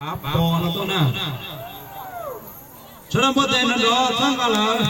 Av pos no tuaj na. Sawv daws npuaj tes nrov nrov txhawb nqa lawm.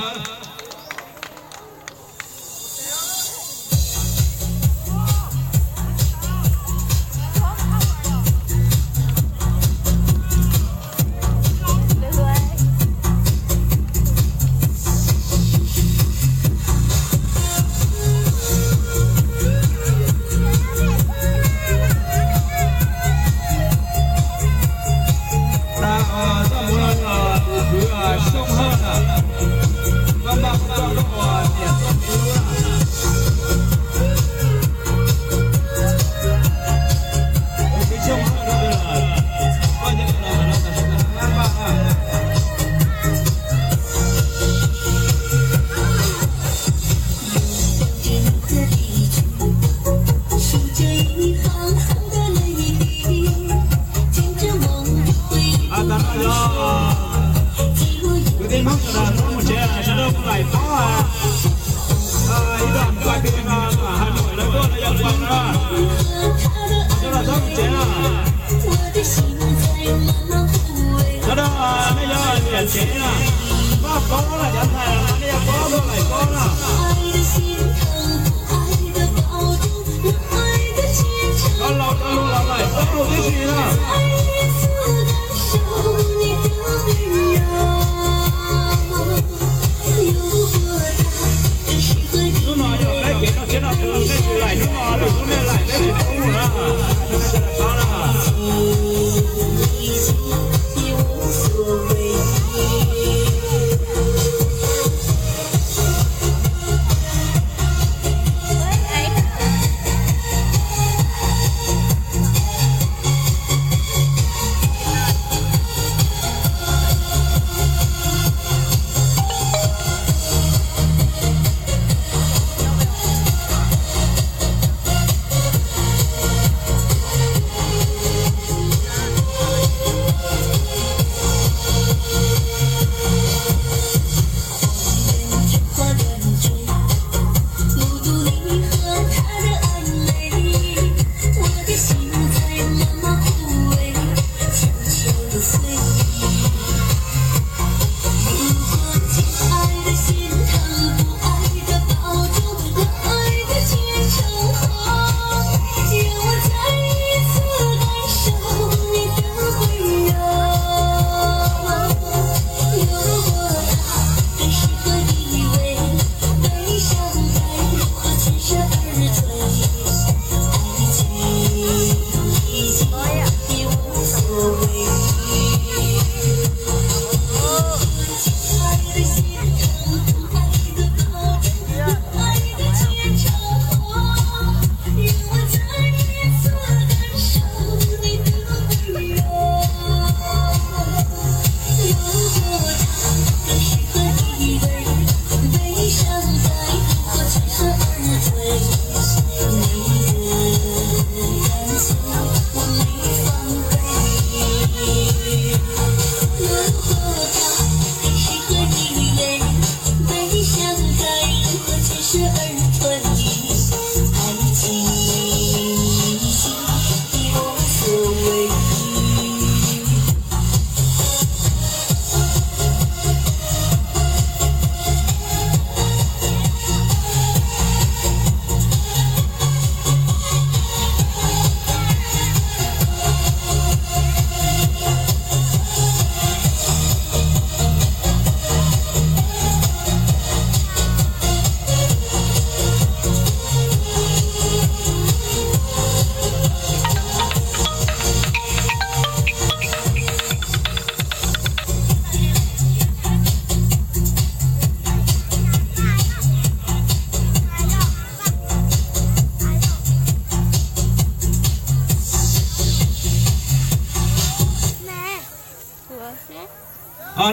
Kwv tij Hmoob sawv daws tuaj mus tsev sawv daws mus laim pob, ib zag pais pis no mas Has Nois lawv tuaj lawv yuav ua na, sawv daws txhob mus tsev na. Sawv daws nej yuav nyiam tsev na, maj pob na, cov ntxhais mas nej yuav pob tuaj laim pob na. Cov laus cov hluas los laim pob huv tib si na. Hnub no yog peb kev noj tsiab noj tshua, peb tsis laim hnub no, lwm hnub nej laim peb tsis pub na.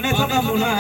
Nej txhob mus na.